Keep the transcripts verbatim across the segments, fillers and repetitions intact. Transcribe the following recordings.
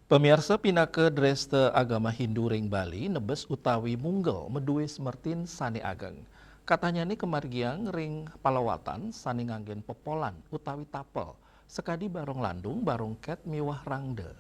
Pamiarsa, pinaka dresta agama Hindu ring Bali, nebes utawi munggel madué semertin sané ageng. Katanyani kamargiang ring palawatan sané nganggén pepolan utawi tapel, sakadi barong landung, barong két miwah rangda.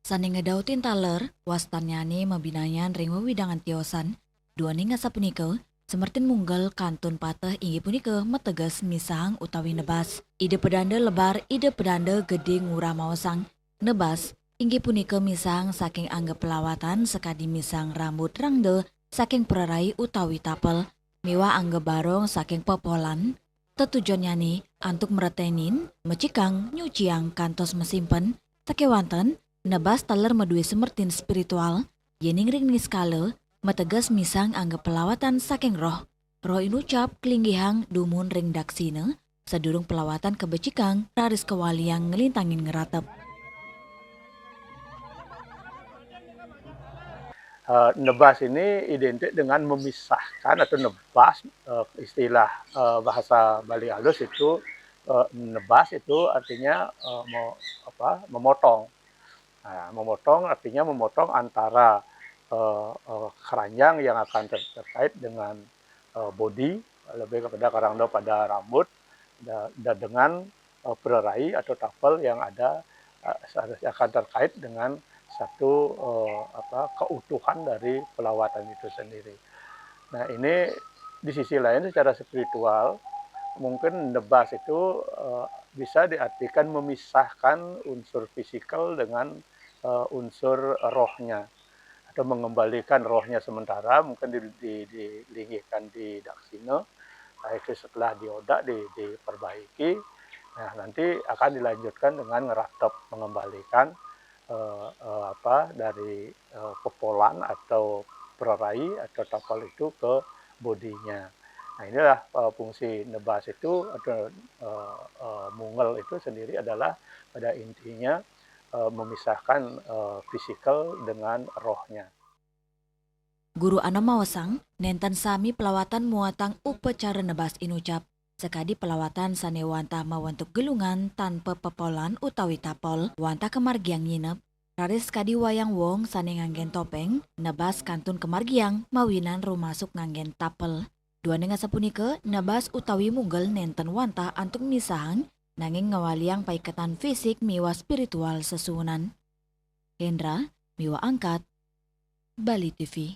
Sané ngedautin taler, wastannyané mabinayan ring wewidangan tiosan, duaning asapunika, semertin munggel kantun pateh inggih punika mateges misahang utawi nebas. Ida Pedanda lebar, Ida Pedanda gedé ngurah maosang, nebas inggih punika misahang saking angga pelawatan sakadi misahang rambut rangda saking prarayi utawi tapel, miwah angga barong saking pepolan. Tetujonnyane antuk mretenin, mecikang, nyuciang kantos masimpen, sakewanten nebas taler madue semertin spiritual, yening ring niskala mateges misang angga pelawatan saking roh. Roh inucap klinggihang dumun ring daksina, sadurung pelawatan kabecikang raris kawaliang nglintangin ngratep. Eh, nebas ini identik dengan memisahkan atau nebas, eh, istilah, eh, bahasa Bali halus itu, eh, nebas itu artinya, eh, me-, apa, memotong. Nah, memotong artinya memotong antara, eh, eh, keranjang yang akan ter-, terkait dengan, eh, bodi, lebih kepada karangda pada rambut, da-, da-, dengan, eh, prarayi atau tapel yang ada, eh, seharusnya akan terkait dengan satu, eh, apa, keutuhan dari pelawatan itu sendiri. Nah, ini di sisi lain secara spiritual, mungkin nebas itu, eh, bisa diartikan memisahkan unsur fisikal dengan, eh, unsur rohnya, atau mengembalikan rohnya sementara, mungkin di, di, dilinggihkan di daksina, baik itu setelah diodak, di, diperbaiki. Nah, nanti akan dilanjutkan dengan ngeratep, mengembalikan, eh, eh, apa, dari, eh, pepolan atau prarayi atau tapel itu ke bodinya. Nah, inilah, eh, fungsi nebas itu atau, eh, eh, munggel itu sendiri adalah pada intinya, eh, memisahkan, eh, fisikal dengan rohnya. Guru Anom maosang, nenten sami pelawatan muatang upacara nebas inucap, sakadi pelawatan sane wantah mawentuk gelungan tanpa pepolan utawi tapel, wantah kamargiang nyinep, raris kadi wayang wong sane nganggen topeng, nebas kantun kamargiang mawinan rumasuk nganggen tapel. Duaning asapunika, nebas utawi munggel nenten wantah antuk misahang, nanging ngawaliang paiketan fisik miwah spiritual sesuunan. Hendra, miwah Angkat, Bali T V.